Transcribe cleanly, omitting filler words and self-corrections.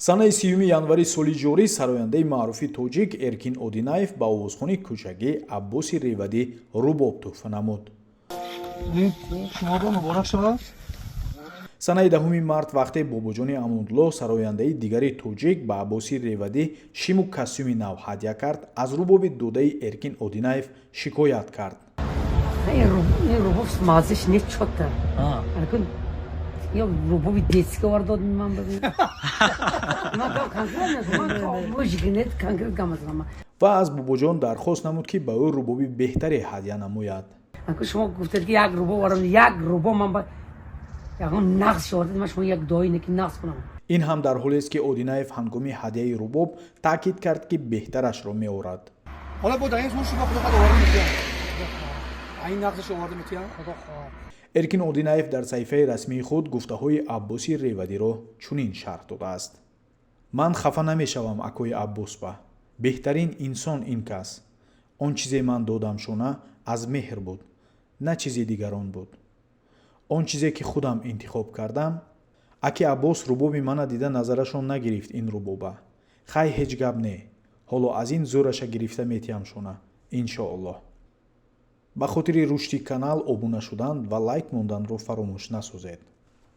Санаи 30-юми январи соли ҷорӣ сарояндаи маъруфи тоҷик Эркин Одинаев ба овозхони кӯчагӣ Аббоси Ревадӣ рубоб тӯҳфа намуд. Шуморо муборак шавад. Санаи 10-уми март, вақте Бобоҷони Амонулло, сарояндаи дигари тоҷик, ба Аббоси Ревадӣ шиму костюми нав ҳадя кард, аз рубоби додаи Эркин Одинаев шикоят кард. Ин рубоб маззаш нест чота. Ё рубоби детский овард дод ман бибин. Ман конкрет, ман мужик конкрет гамазам. Ва аз Бобоҷон дархост намуд, ки ба ӯ рубоби беҳтаре ҳадя намояд. Шумо гуфтед, ки як рубоб овардам, як рубоб ман ба ягон нақс шовардед, ман шумо як дуои неки нақс кунам. Ин ҳам дар ҳолест, ки Одинаев ҳангоми ҳадяи рубоб таъкид кард, ки беҳтарашро меорад. Ҳоло бо дар ин зур шумо, худо хоҳад, оварда метиҳам, ин нақсаш оварда метиҳам, худо хоҳад. Эркин Одинаев дар саҳифаи расмии худ гуфтаҳои Аббоси Ревадиро чунин шарҳ додааст: «Ман хафа намешавам акои Аббосба, беҳтарин инсон ин кас. Он чизе ман додам шона, аз меҳр буд, на чизи дигарон буд, он чизе ки худам интихоб кардам. Аки Аббос рубоби мана дида, назарашон нагирифт ин рубоба. Хай, ҳеҷ гап не, ҳоло аз ин зӯраша гирифта метиҳам шона, иншоаллоҳ. Ба хотири рушди канал обуна шудан ва лайк монданро фаромӯш насозед.»